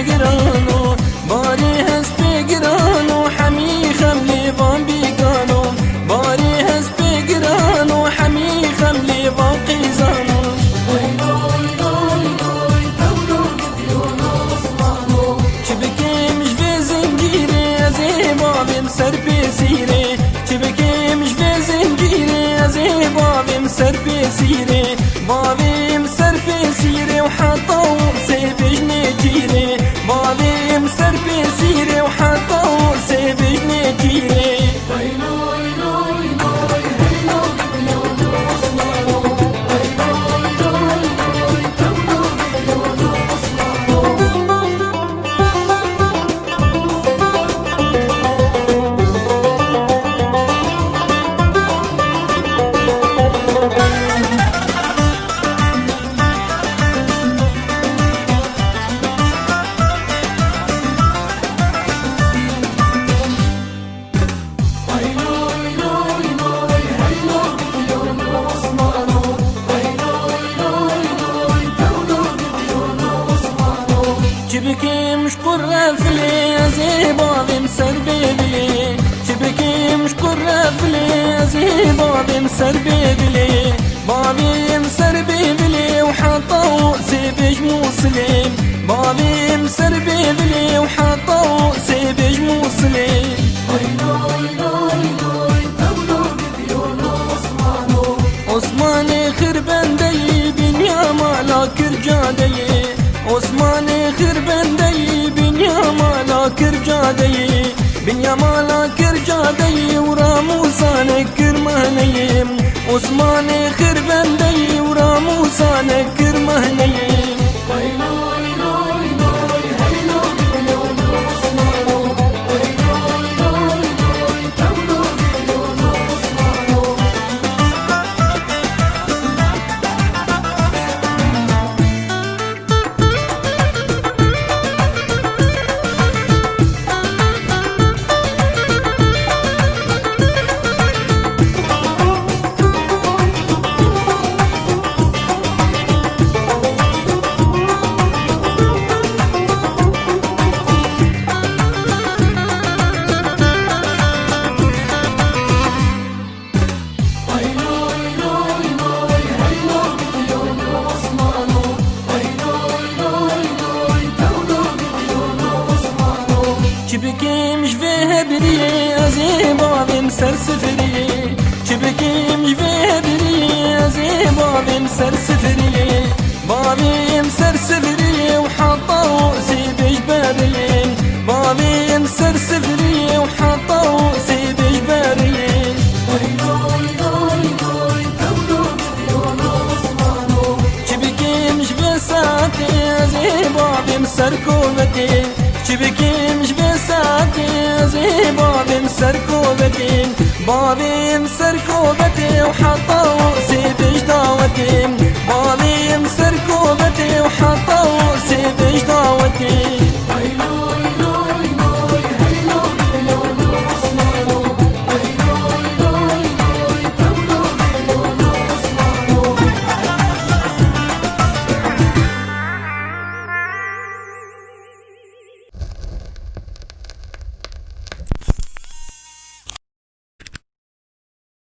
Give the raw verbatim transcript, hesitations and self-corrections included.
Girano, barê hespê girano, hemî xem lê van bîgano. Barê hespê girano, hemî xem lê van qîzano. Çi bikim ji vê zincîrê, ez ê bavêm ser pê sîrê. Çi bikim ji vê zincîrê, ez ê bavêm ser pê sîrê. Bavêm ser pê sîrê û heta sê bêjnê cîrê. Bavêm ser pê sîrê û heta sê bêjnê cîrê. Çi bikim ji qurefilê, ez ê bavêm ser bêbilê. Çi bikim ji qurefilê, ez ê bavêm ser bêbilê. Bavêm ser bêbilê û heta sê bêj Mûsilê. Bavêm ser bêbilê û heta sê bêj Mûsilê. Osmanê xirbendeyî, binya mala kir cadeyê. Osmanê xirbendeyî, binya mala kir cadeyê. Binya mala kir cadeyê û ramûsanek kir mehneyê. Osmanê xirbendeyî û ramûsanek kir mehneyê. Çi bikim ji vê hebriyê, ez ê bavêm ser sifiriyê. Çi bikim ji vê hebriyê, ez ê bavêm ser sifiriyê. Bavêm ser sifiriyê û heta sê bêj beriyê. Bavêm ser sifiriyê û heta sê bêj beriyê. Çi bikim ji vê saetê, ez ê bavêm ser kovetê. Çi bikim ji vê saetê, ez ê bavêm ser kovetê. Bavêm ser kovetê û heta sê bêj dawetê. Bavêm